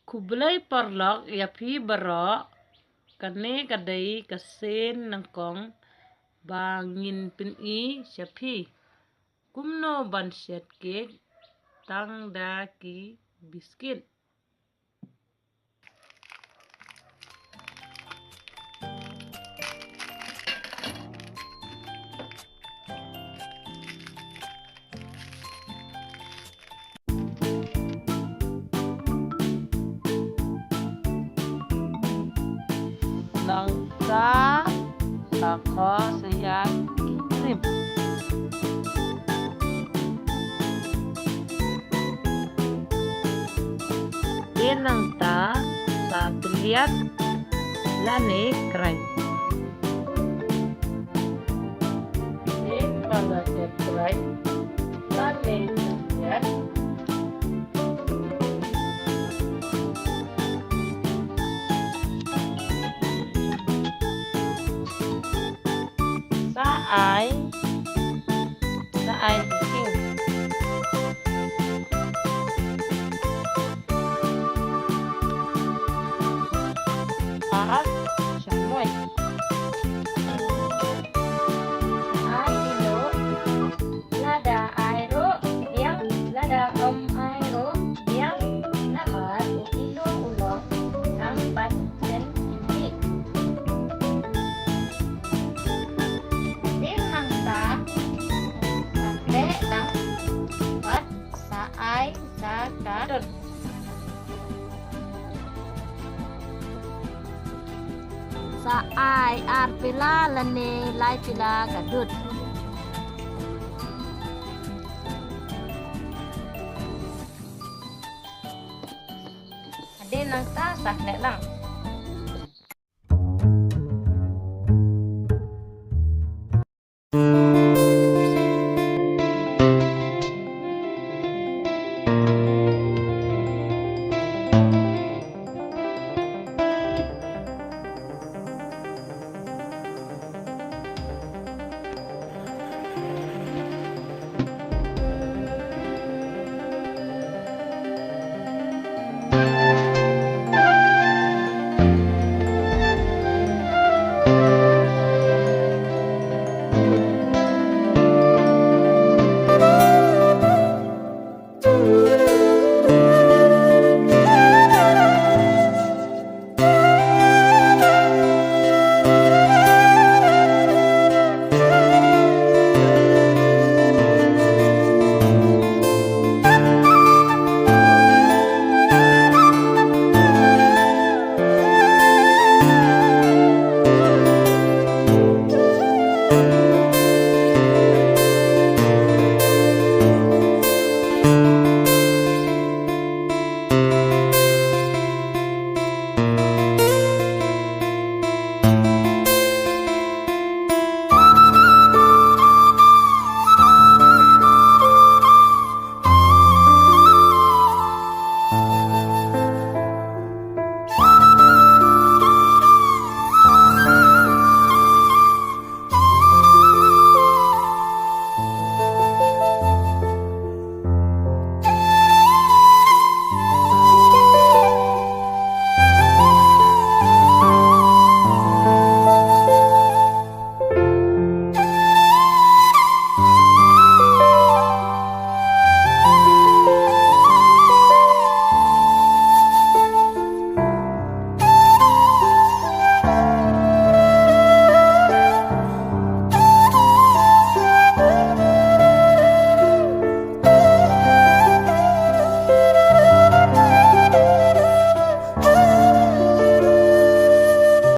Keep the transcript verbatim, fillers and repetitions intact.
Khublei paralok ïa phi baroh. Kane ka dei ka sien nyngkong ba ngin pyni sha phi kumno ban shet kek tang da ki biskit. Nangta sa kho sa ïa ki krim. Te nangta sa tylliat lane krai. Te ba la dep krai lane tylliat. Sa ai, sa ai king. Ar sha moi. Ai ilo. Lada ai ruh biang, lada ym ai ruh biang, namar u ilo u long tang ban jen ïa. Te nangta sa teh lang bad sa ai sa ka dud. Sa ai ar pela lane lai pela ka dud. Hadien nangta sa khneh lang.